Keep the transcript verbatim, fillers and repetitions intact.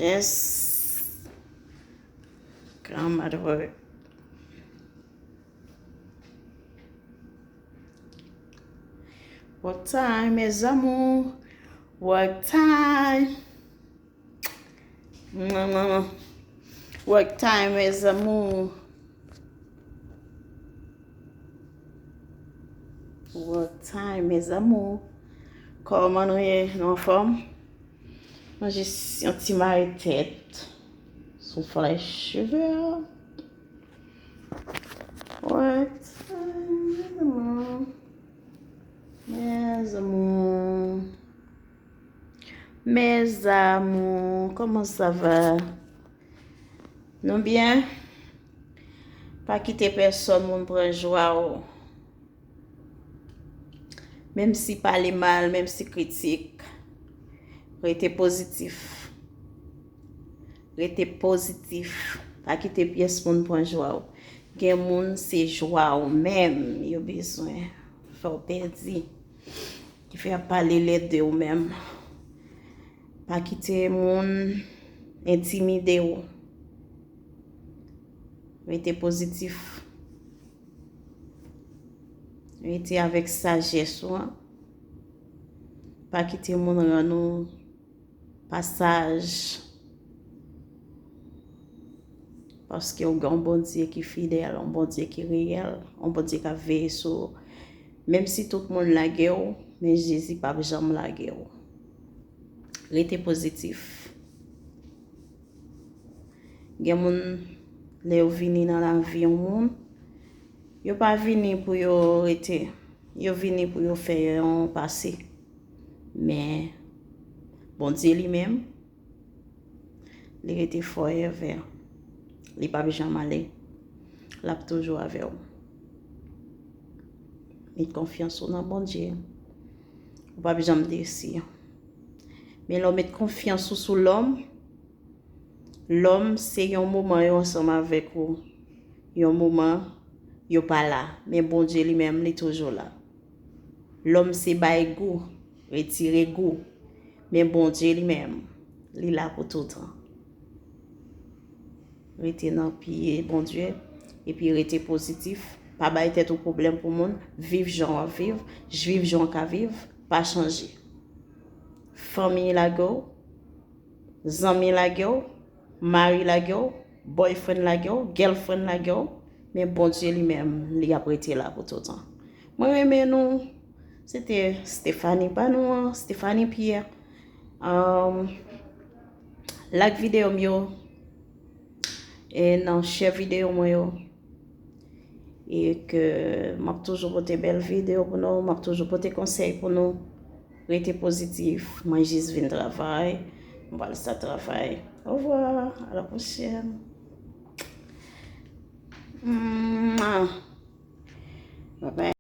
Yes. Come at work. Work time, mes amours. Work time. Work time, mes amours. Work time, mes amours. Kòman nou ye? Nou anfòm? Mwen jis yon ti mare tèt sou flèch cheve a. Work time, mes amours. Mes amours. Mes amours, comment ça va? Nou byen? Pa kite pèsòn moun pran jwa w. Menm si pale mal, menm si kritik, rete pozitif. Rete pozitif. Pa kite pyès moun pran jwa w. Gen moun, se jwa w menm yo bezwen fè w pèdi. Ki fè y ap pale lè de w menm. Pa kite moun entimide w. Rete pozitif. Rete avèk sajès ou an. Pa kite moun rann ou pasaj. Paske w gen yon Bondye ki fidèl, yon Bondye ki reyèl, yon Bondye k ap veye sou ou. Menm si tout moun lage w, men Jezi p ap janm lage w. Rete pozitif. Gen moun, lè yo vini nan lavi yon moun, yo pa vini pou yo rete. Yo vini pou yo fè yon pase. Men, Bondye li menm, li rete forever. Li p ap janm ale. L ap toujou avè w. Met konfyans ou nan Bondye. Ou p ap janm desi. Men lè w met konfyans ou sou lòm, lòm se yon moman yo ansanm avèk ou. Yon moman yo pa la. Men Bondye li menm, li toujou la. Lòm se bay gou, retire gou. Men Bondye li menm, li la pou toutan. Rete nan pye Bondye, epi rete pozitif. Pa bay tèt ou pwoblèm pou moun. Viv jan w ap viv, viv jan w ka viv, pa chanje. Fanmi lage w, zanmi lage w, mari lage w, boyfriend lage w, girlfriend lage w, men Bondye li menm, li ap rete la pou toutan. Mwen renmen nou. Se te Stephanie pa nou an, Stephanie Pierre. Um, like videyo m yo e nan share videyo mwen yo. E ke m ap toujou pote bèl videyo pou nou, m ap toujou pote konsèy pou nou. Rete pozitif, mwen jis vin travay, m pral sa travay. Au revoir, à la prochaine. Mwah. Bye bye.